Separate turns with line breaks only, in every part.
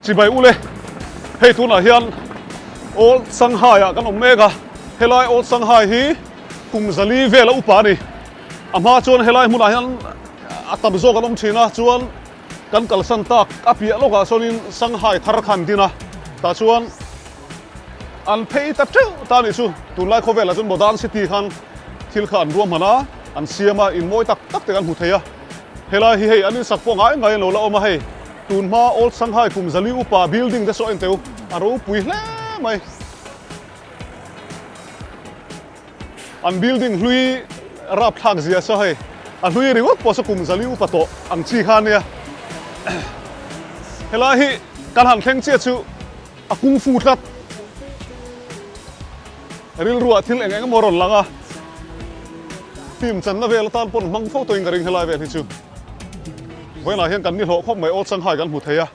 Chibai ule, hei tunah hian Old Shanghai ah kan awm mek a, helai Old Shanghai hi kum zali vela upa a ni. A hma chuan helai hmunah hian a tam zawk an awm thin a, chuan kan kalsan tak a piah lawkah sawnin Shanghai thar kha an din a, tah chuan an phei ta teuh ta a nih chu. Tunlai khawvelah chuan Modern City khan thil kha an ruahman a, an siam a, in mawi tak tak te kan hmu thei a. Helai hi hei an insak pawh ngai ngai an lo la awm a hei. Tun hma Old Shanghai kum zali upa building te saw en teu a ropui hle mai. An building hlui rapthlak zia saw hei a hlui ringawt pawh saw kum zali upa tawh ang chi kha ania. Helai hi kan han thleng chiah chu a kung fu tlat. Rilruah thil eng eng emaw rawn lang a, film channa vel atan pawn hmang fo tawhin ka ring helai vel hi chu. Vawiinah hian kan ni hlawh khawp mai Old Shanghai kan hmu thei a,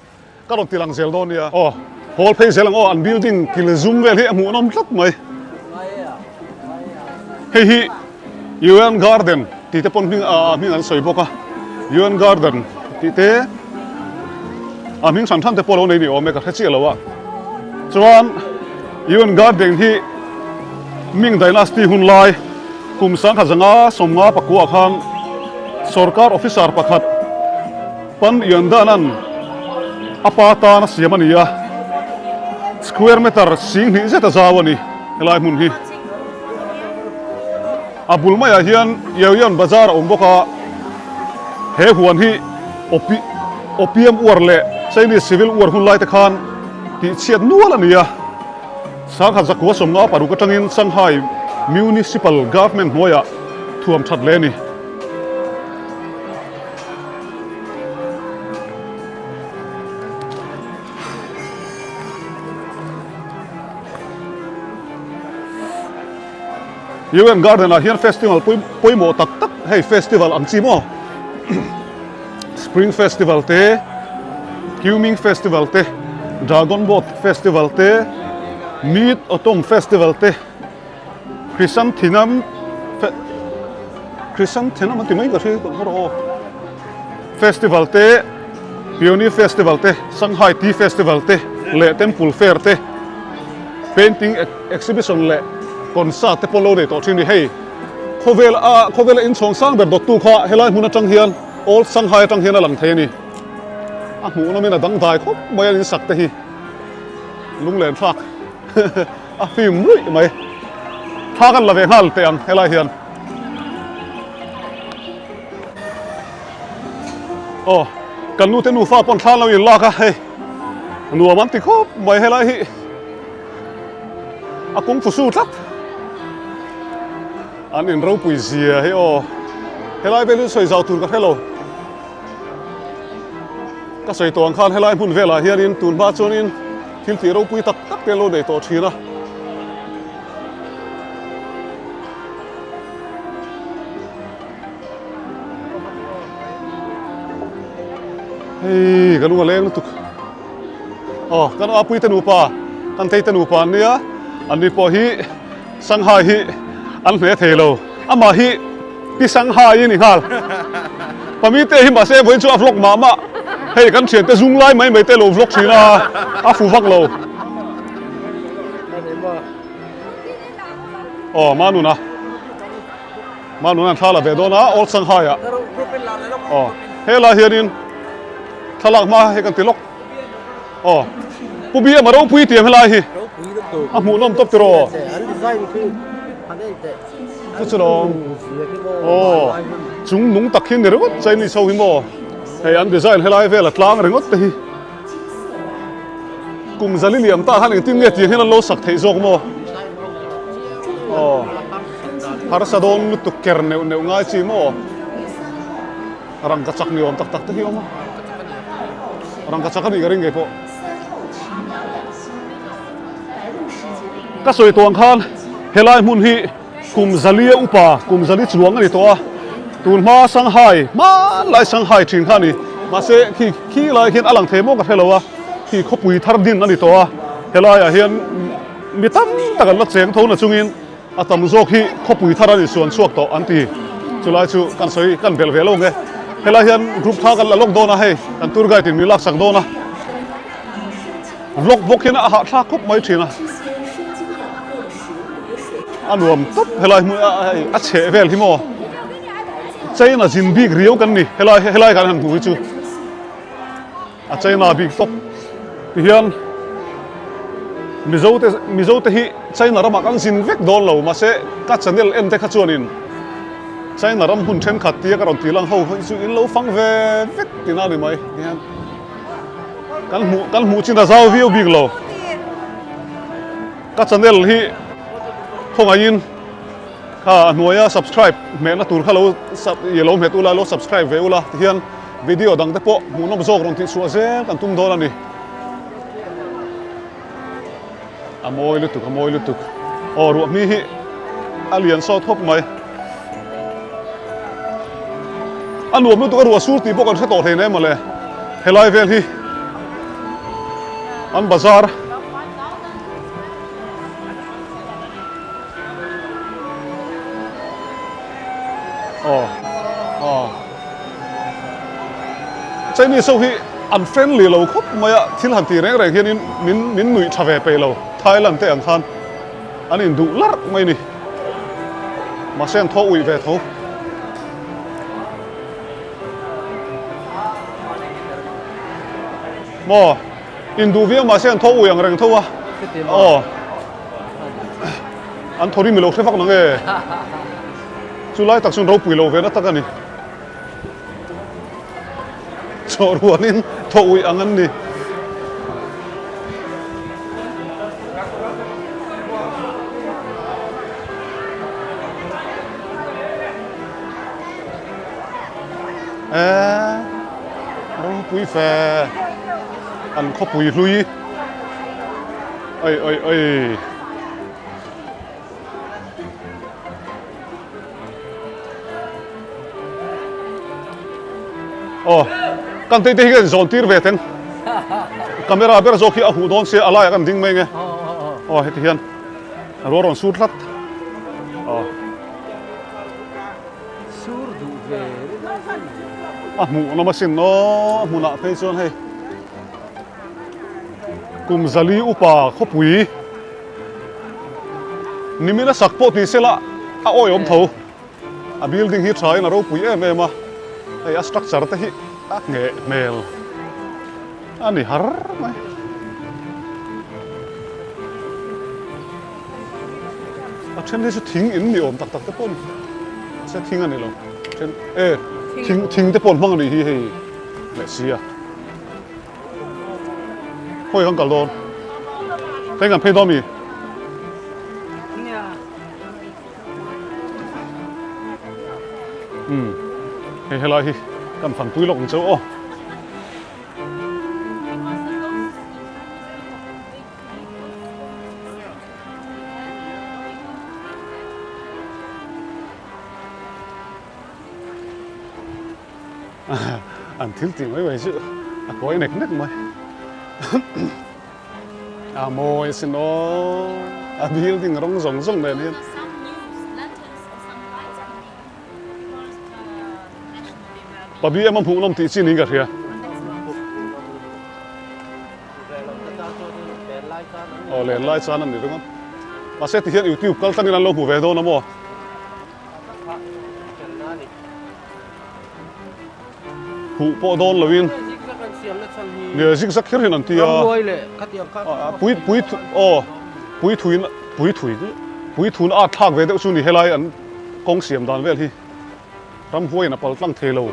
ka rawn ti lang zel dawn nia. Aw, hall phei zel ang aw, an building kil zum vel hi a hmuhnawm tlat mai. Hei hi Yuan Garden tih te pawn hming a hming an sawi bawk a, Yuan Garden tih te a hming hran hran te pawh lo nei ni awm e ka hre chiah lo a. Chuan Yuan Garden hi Ming Dynasty hun lai kum 1900 sawmnga pakua khan sorkar officer pakhat Pan Yuandan-a'n a pa tan a siam a ni a, square meter 20 zet a zau a ni helai hmun hi. A bul maiah hian Yaoyuan Bazar a awm bawk a, he huan hi Opi Opium War leh Chinese Civil War hun laite khan tihchhiat nual a ni a. 1956 atangin Shanghai Municipal Government hnuaiah thuam that leh a ni. UN Garden ah hian festival pawimawh tak tak hei festival ang chi maw Spring Festival te Qingming Festival te Dragon Boat Festival te Mid Autumn Festival te Chrysanthemum Chrysanthemum an ti mai ka hre tawh rawh aw Festival te Peony Festival te Shanghai Tea Festival te leh Temple Fair te Painting Exhibition leh Concert te pawh lo nei tawh thin a ni. Hei khawvel a khawvela inchhawng sang ber dawttu kha helai hmun atang hian Old Shanghai atang hian a lang thei a ni. A hmuh nawmin a dangdai khawp mai a insak te hi lunglen thlak a fim ruih mai. Thla kan la ve nghal teh ang helai hian. Aw kan nu te nufa pawn thla lo inlak a hei nuam an ti khawp mai helai hi. A kung fu su tlat. An in ropui zia hi aw. Helai vel hi sawi zau tur ka hre lo. Ka sawi tawh ang khan helai hmun velah hianin tun hma chuanin thil tih ropui tak tak te an lo nei tawh thin a. Hei ka lung a leng lutuk. Aw kan apui te nupa kan tei te nupa an nia an ni pawh hi Shanghai hi an hne thei lo amah hi pi Shanghai i ni nghal pami te hi mahse vawiin chu a vlog mah mah hei kan thian te zung lai mai mai te lo vlog thin a a fu vak lo aw manuna manuna an thla la ve dawn a old Shanghai ah aw helai hianin Thlalak hma hei kan ti lawk. Aw. Pu BM a ropui tiang helai hi. A hmuhnawm tawp tiraw. Chu chu lawm. Aw. Chung nung tak hi ni ringawt Chinese ho hi maw. Hei an design helai vel a tlang ringawt te hi. Kum zali liam ta khan engtin nge tiang hian an lo sak theih zawk maw. Aw. Harsa dawn lutuk ker neuh neuh ngai chi maw. Rangka chak ni awm tak tak te hi awm a. Rangka chak a nih ka ring ngei pawh. Ka sawi tawh ang khan helai hmun hi kum zali a upa kum zali chuang a ni tawh a. Tun hma Shanghai hmanlai Shanghai thin kha a ni. Mahse khi khi lai khian a lang thei maw ka hre lo a. Khi khawpui thar din a ni tawh a. Helaiah hian mi tam tak an la cheng tho na chungin A tam zawk hi khawpui thar a ni suan chhuak tawh an ti. Chulai chu kan sawi kan belh ve lo nge. Helai hian group thla kan la lawk dawn a hei, kan tour guide in min laksak dawn a. Vlog bawk hian a hahthlak khawp mai thin a. A nuam tawp helai hmun a chheh vel hi maw. China zin bik riau kan ni helai helai kan han hmuh hi chu a China bik tawp. Tihian Mizo te Mizo te hi China ramah kan zin vek dawn lo mahse ka channel en te kha chuanin China ram hmun thenkhat tia ka rawn tih lang ho hi chu in lo fang ve vek tina a ni mai tihian kan hmuh kan hmuh chin a zau viau bik lo. Ka channel hi khawngaihin kha a hnuaia subscribe hmehna tur kha lo sub i lo hmet ula lo subscribe ve ula tihian video dang te pawh hmuhnawm zawk rawn tih chhuah zel kan tum dawn a ni. A mawi lutuk a mawi lutuk aw ruahmi hi a lian sawt khawp mai. A nuam lutuk a ruah sur tih pawh kan hre tawh hle hle mawle helai vel hi an bazar Aw aw Chinese ho hi an friendly lo khawp mai a thil han ti reng reng hianin min min nuih tha ve peih lo Thailand te ang khan an induh larh mai a ni mahse an thaw uih ve tho. Maw induh viau mahse an thaw ui ang reng tho a aw an thaw rim i lo hre vak nang e chu lai tak chuan ropui lo ve na tak a ni chawh rualin thaw ui ang an ni. Eee ropui fe an khawpui hlui oi oi oi aw kan tei te hi kan zawn tir ve teng camera ber zawk hi a huh dawn sia a laiah kan ding mai nge aw heti hian a rual rawn sur tlat aw.
Sur duh ve
A hmuh nawm asin aw a hmunah phei chuan hei kum zali upa khawpui nimin a sak pawh ti sela a awihawm tho a building hi thain a ropui em em a hei a structure te hi a ngheh hmel a ni har mai. A then hi chu thing in ni awm tak tak te pawh a ni. Mahse thing a ni lo. Then e thing thing te pawh an hmang a nih hi hei leh si a. Khawi kan kal dawn? Hei kan phei dawn mi? Umm hei helai hi kan fanpui lawk ang chauh aw. An thil tih mai mai chu a kawi nek nek mai. A mawi asin aw, a building rawng zawng zawng nen hian. Pabi ema hmuh nawm tih chi niin ka hria. Aw len lai chan a ni ringawt. Mahse ti hian youtube kal tlangin an lo hmu ve dawn a maw? Huh pawh dawn loin nge zigzag kher hian an ti a. Pui pui aw pui thuin pui thui pui thun a thlak ve deuh chu ni helai an kawng siam dan vel hi. Ramhuaiin a pal tlang thei lo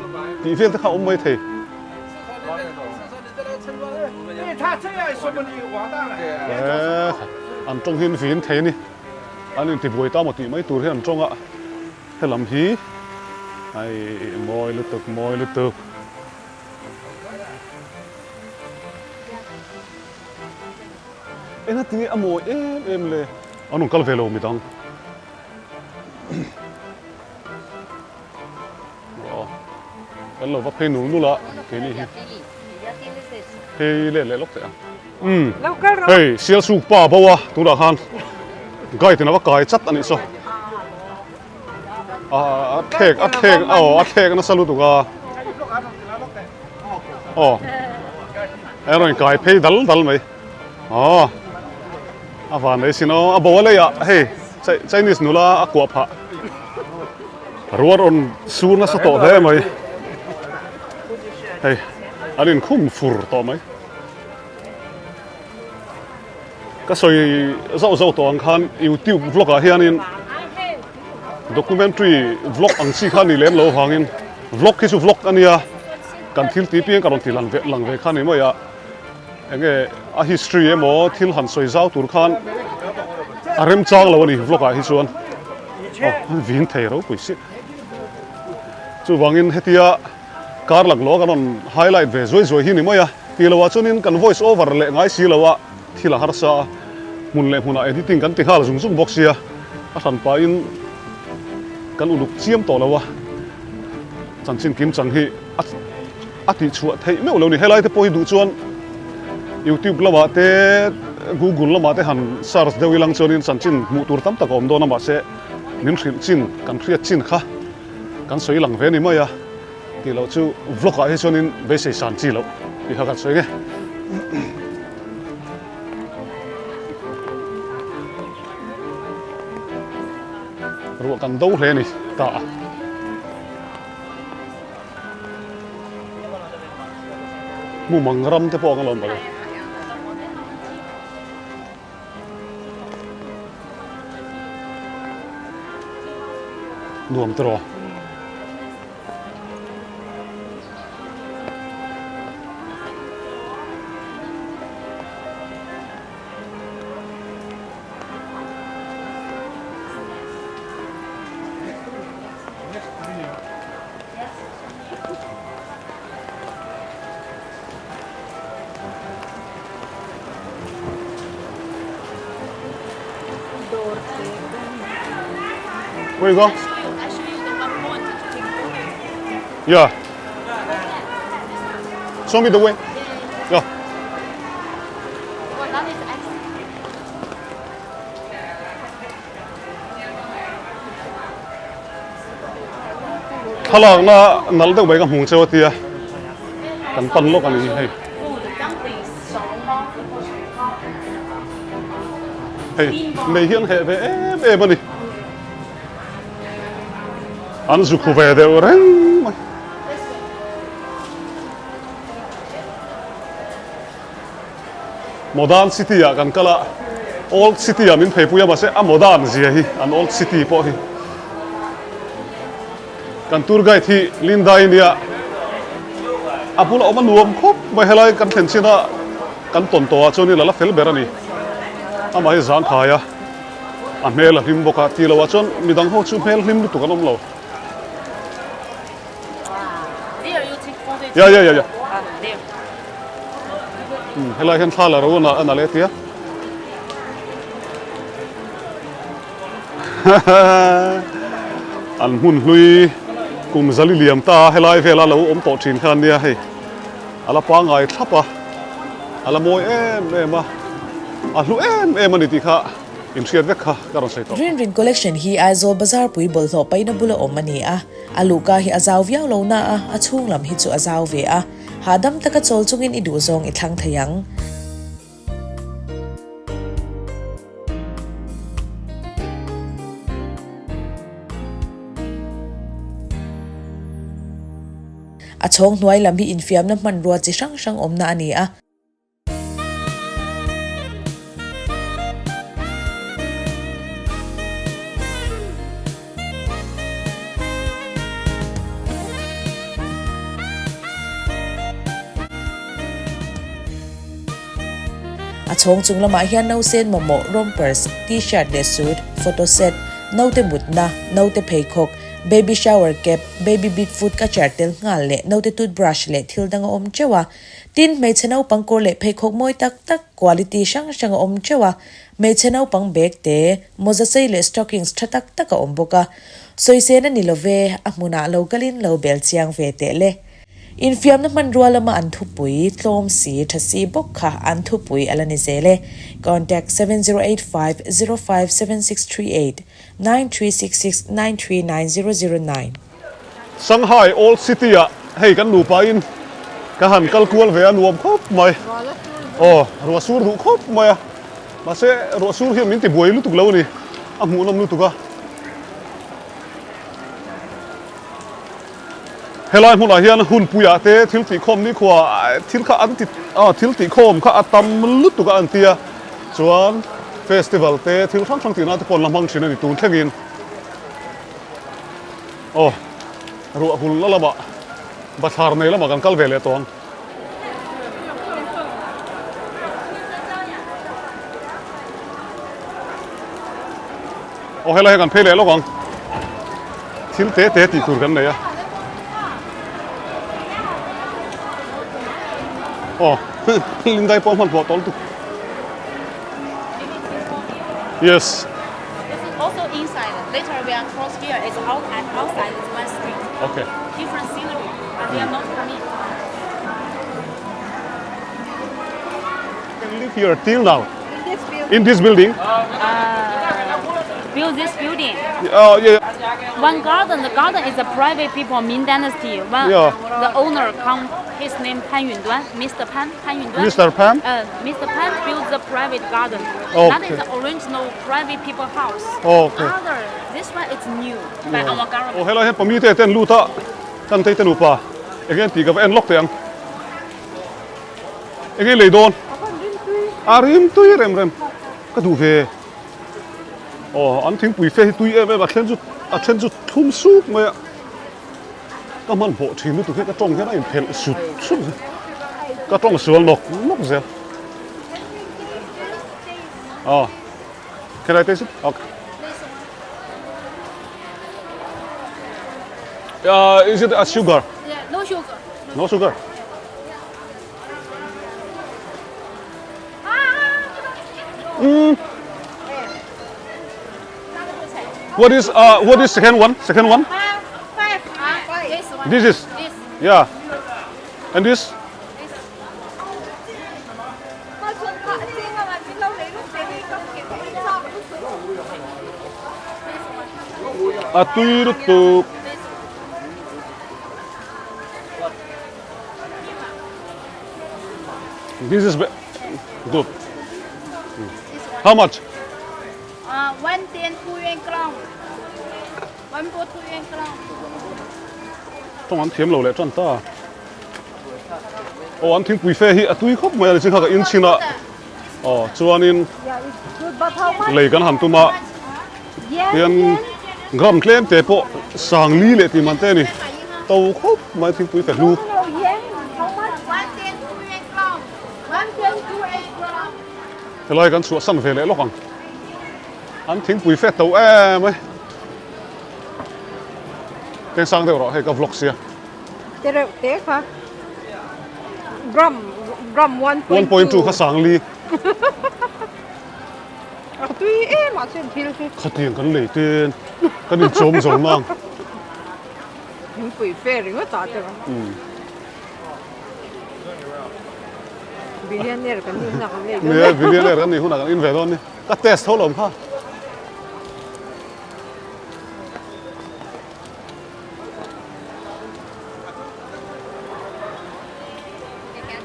tih vel te kha a awm mai thei. Eee an tawng hi an vin thei a ni. An intibuai ta maw tih mai tur hian an tawng a, helam hi hei mawi lutuk mawi lutuk. Engati nge a mawi em em le? An rawn kal ve lo midang. Aw kan lo va phei nul nul a keini hi phei let leh lawk teh ang umm hei sialsuk pa bo a tunah khan guide in a va kai chat a nih saw a a thlek a thlek aw a thlek nasa lutuk a aw a rawn kai phei dal dal mai. Aw a van lei sin aw a bo a leiah hei Chinese nula a kuah phah ruar rawn sur nasa tawh hle mai hei an inkhum fur tawh mai. Ka sawi zauh zauh tawh ang khan youtube vlog ah hianin documentary vlog ang chi kha ni lem lo vangin vlog hi chu vlog a nia kan thil tih piang ka rawn ti lang ve lang ve kha ni mai a enge a history emaw thil han sawi zau tur khan a remchang lo a ni vlog ah hi chuan aw an vin thei ropui si chuvangin hetia Kar laklawh kan rawn highlight ve zuai zuai hi ni mai a, tih loh ah chuanin kan voice over leh ngai si lo a, thil a harsa a, hmun leh hmunah editing kan ti nghal zung zung bawk sia, a hran pahin kan uluk chiam tawh lo a, chanchin kim chang hi a a tih chhuah theih meuh lo ni. Helai te pawh hi duh chuan YouTube lamah te Google lamah te han search deuh ilang chuanin chanchin hmuh tur tam tak a awm dawn a, mahse min hrilh chin kan hriat chin kha. Kan sawi lang ve ni mai a, tih loh chu vlog ah hi chuanin beisei san chi loh tih kha kan sawi nge. Ruah kan do hle ni ta a. Mumang ram te pawh ang alawm bawlh. Nuam tawh. Where you go? Yeah. Show me the way. Yeah. Thlalakna nalh deuh mai ka hmuh cheu a tia kan pan lawk a ni hei. Hei mei hian heh ve em em a ni. An zu khu ve deuh reng mai. Modern city ah kan kal a, old city ah min pheipui a mahse a modern zia hi an old city pawh hi kan tour guide hi Linda i nia a bula awm a nuam khawp mai helai kan thlen chin a kan tawn tawh ah chuan in la fel ber a ni amah hi zang khai a a hmel a hlim bawk a tih loh ah chuan midang ho chu hmel hlim lutuk an awm lo. Ya ya ya ya. Helai hian thla la ro a na leh tia. An hmun hlui kum zali liam ta helai vela lo awm tawh thin kha ania hei. A la pangai thlap a. A la mawi em em a. A hlu em em a ni tih kha. Inhriat vek kha ka rawn sawi tawh.
Rin Rin Collection hi Aizawl Bazar pui bawlhhlawh paihna bula awm a ni a, a luhka hi a zau viau lo na a, a chhung lam hi chu a zau ve a, hahdam taka chawl chungin i duhzawng i thlang thei ang. A chhawng hnuai lam hi infiamna hmanrua chi hrang hrang awmna a ni a. A chhawng chung lamah hian nausen mamawh rompers, t-shirt leh suit, photo set, naute mutna, naute pheikhawk, baby shower cap, baby big foot catcher tel nghal leh naute toothbrush leh thil dang a awm teuh a. Tin, hmeichhe naupang kawr leh pheikhawk mawi tak tak, quality hrang hrang a awm teuh a. Hmeichhe naupang bag te, mawza sei leh stockings tha tak tak a awm bawk a. Sawisên a ni lo ve, a hmunah lo kalin lo bel chiang ve teh le. Infiamna hmanrua lama an thupui, tlawm si, tha si bawk kha an thupui a la ni zel e. Contact, 7085 057638 9366 939009.
Shanghai Old City ah hei kan nupa in ka han kal kual ve a nuam khawp mai. Aw, ruah sur duh khawp mai a, mahse ruah sur hian min ti buai lutuk lo a ni, a hmuhnawm lutuk a. Helai hmunah hian hunpuiah te thil tihkhawm nikhua thil kha an ti ah thil tihkhawm kha a tam lutuk a an ti a, chuan festival te thil hrang hrang tihna te pawh an la hmang thin a ni tun thlengin. Aw ruah hul la lamah bathlar nei lamah kan kal ve leh tawh ang. Aw helai hian kan phei leh lawk ang. Thil te te tih tur kan nei a. Aw Lindai pawh a hmanhmawh tawh lutuk. Yes.
This is also inside. Later we are cross here. It's out and outside. It's one street.
Okay.
Different scenery, but they are not coming.
Can live here till now. In this building.
Uh, build this building.
Oh yeah.
One garden. The garden is a private people, Ming Dynasty. One,
Yeah.
The owner come. His name Pan Yunduan, Mr. Pan, Pan Yunduan.
Mr. Pan?
Uh, Mr. Pan built the private garden.
Okay.
That is the original private people house.
Okay.
Other, this one is new by our government.
Aw helai hian pami te ten lut a kan tei te nupa eng nge tih ka va en lawk teh ang eng nge lei dawn a rim tui rem rem ka duh ve aw an thingpui fe hi tui em em a then chu a then chu thlum suk mai a. Ka hmanhmawh thin lutuk hi ka tawng hian a inphelh sut sut zel. Ka tawng sual nawk nawk zel. Ah, can I taste it? Okay. Uh, is it a sugar?
Yeah, no sugar.
No sugar. Mm. What is uh what is second one? Second one? This is yeah. And this? A tui lutuk. This is good. How much?
Uh, one ten two yuan gram. One four two yuan gram.
Tawng an thiam lo leh tan ta. Aw an thingpui fe hi a tui khawp mai a ni chu kha ka in chhin a. Aw chuanin lei kan han tum a. Tian gram tlem te pawh sang li leh tih man te a ni. To khawp mai thingpui fe hlu. Helai kan chhuah san ve leh lawk ang. An thingpui fet to em mai. Keng sang deuh rawh hei ka vlog sia.
Te reuh te kha. Gram gram 1.2.
1.2 kha sang li.
A tui em ah chuan thil hi.
Khatiang kan lei ten kan inchawm zo nang.
Thingpui fe ringawt ah te rawh. Billionaire kan nih hunah kan lei dawn.
Nia, billionaire kan nih hunah kan in ve dawn ni. Ka test tho lo kha.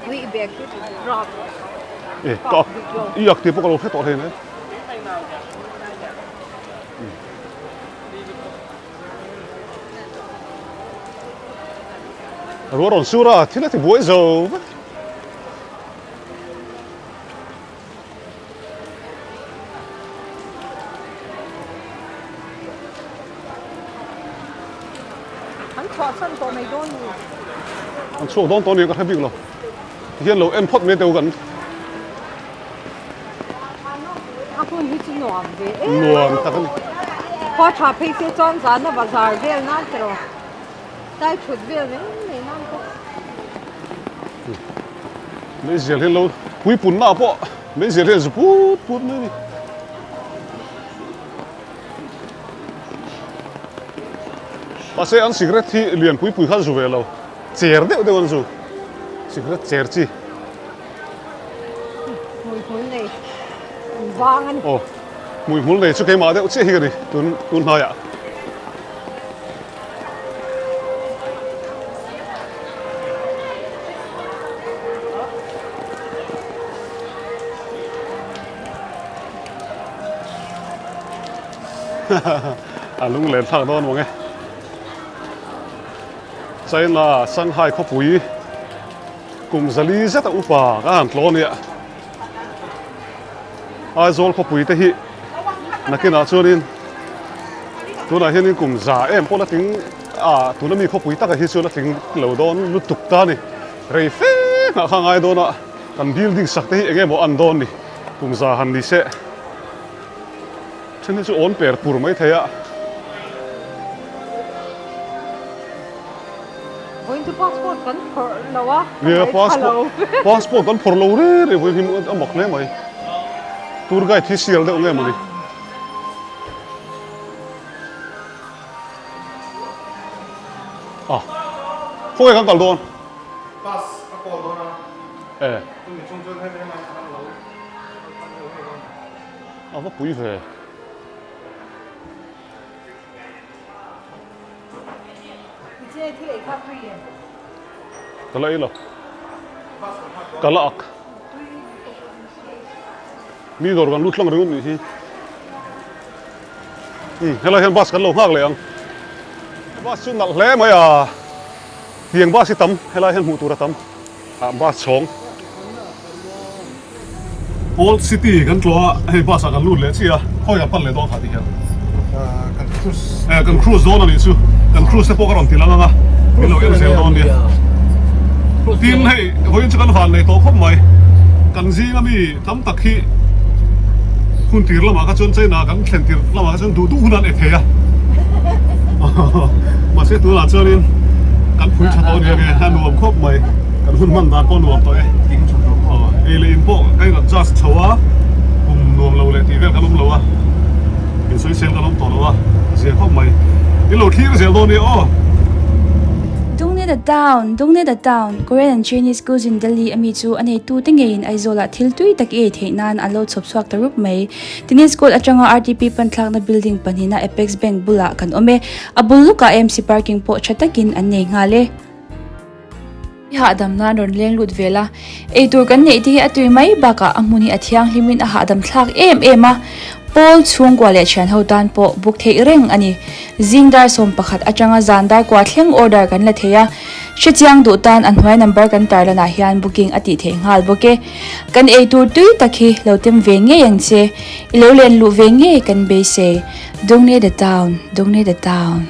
Ui bag hi drop.
E, ka i ak ti pawh ka lo hre tawh hle mai. Ruah rawn sur a, thil a ti buai zo vek.
An chhuah san tawh mai dawn ni.
An chhuak dawn tawh ni ka hre bik lo. Tihian lo en phawt mai teu kan.
A hun hi chu nuam ve em.
Nuam tak a ni.
Khua tha phei se chuan zana bazar vel nan te rawh. Tlai thut vel mai mai nan pawh.
Meizial hi lo puipun na pawh meizial hian zu put put mai a ni. Mahse an cigarette hi lian pui pui kha an zu ve lo. Cher deuh deuh an zu. Cigarette cher chi.
Hmuihmul nei an vang a ni.
Aw, hmuihmul nei chu keimah deuh chiah hi ka ni tun tun hnaiah. A lunglen thlak dawn mawng e. China Shanghai khawpui kum zali zeta upa ka han tlaw nia. Aizawl khawpui te hi nakinah chuanin tunah hianin kum za em pawh la tling a tuna mi khawpui taka hi chuan a tling lo dawn lutuk ta a ni. Rei fe nghah kha a ngai dawn a, kan building sak te hi eng emaw an dawn ni kum za han ni se. Then hi chu awn per pur mai thei a.
Vawiin chu passport kan phawrh lo a, ka
Nia
ngaithla
passport
lo.
passport kan phawrh lo re re vawiin hi a mak hle mai. Tour guide hi sial deuh nge mawni. Ah khawnge kan kal dawn?
Bus a call dawn a.
E.
Chumi chung chuan hemi hemi an lo an lo hei dawn.
A va pui ve. Ka la ei lo. Ka la ak. Mi dawr kan lut tlang ringawt nih hi. Hmm, helai hian bus kan lo nghak leh ang. Bus chu nalh hle mai a. Tiang bus hi tam, helai hian hmuh tur a tam. Ah bus chhawng. Old City kan tlawh a, hei bus ah kan lut leh chiah a, khawi kan pan leh dawn kha ti hian.
Kan cruise.
Eh kan cruise dawn a nih chu, kan cruise te pawh ka rawn ti lang ang a, min lo en zel dawn nia. Tin hei vawiin chu kan van nei tawh khawp mai, kan zing a mi tam tak hi hun tir lamah kha chuan China kan thlen tir lamah kha chuan duh duh hun an e thei a, mahse tunah chuanin kan phui tha tawh a nia nge a nuam khawp mai. Kan hun hman dan pawh nuam tawh e. Ei leh in pawh ka in adjust chho a, kum nuam lo leh tih vel kan awm lo a, insawisel kan awm tawh lo a, zia khawp mai. In lo thlir zel dawn nia aw.
Dongnae the Town, Dongnae the Town, Korean and Chinese cuisine Delhi ami chu a neitute ngeiin Aizawlah thil tui tak i ei theih nan an lo chhawp chhuak ta rup mai. Tennis court atanga RTP panthlakna building pahnihna Apex Bank bulah kan awm e. A bul lukah AMC parking pawh tha takin an nei nghal e. I hahdam nan rawn leng lut vel a, eitur kan neih te hi a tui mai bakah a hmun hi a thianghlimin a hahdam thlak em em a, Paul chhungkua leh thian ho tan pawh buk theih reng a ni. Zing dar 11 atanga zan dar kua thleng order kan la thei a, hrechiang duh tan a hnuai number kan tarlanah hian booking a tih theih nghal bawk e. Kan eitur tui tak hi lo tem ve ngei ang che, i lo len luh ve ngei kan beisei. Dongne the town, Dongne the town.